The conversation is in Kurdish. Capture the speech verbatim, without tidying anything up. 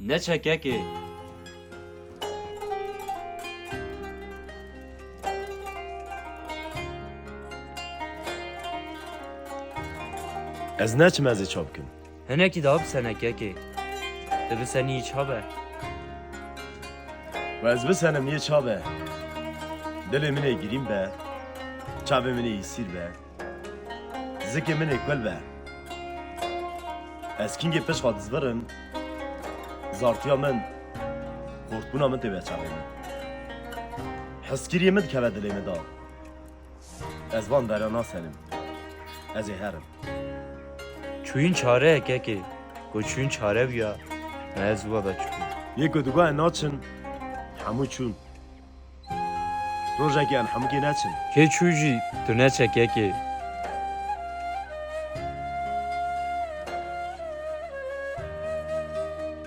Neçe kekê. Ez neçim, ez ê ça bikim. Hinekî daha bisene kekê. Tu bisenî yî ça be. Ve ez bisenim yê ça be. Dilê min ê girîn be. Çavê min ê îsîr be. Zikê min ê kul be. Ez kîngê pişka dizvirim. Zartiya min, xortbûna min tê ve çavê min. Heskiriyê min dikeve dilê min de. Ez van dera nasenim. Ez ê herim. Çûyîn çare ye kekê. Ku çûyîn çare bûya, me ez we ve çûyîn. Yê ku digoye naçin, hemû çûn. Rojekê em hemûkê neçin. Kê çû jî tu neçe kekê.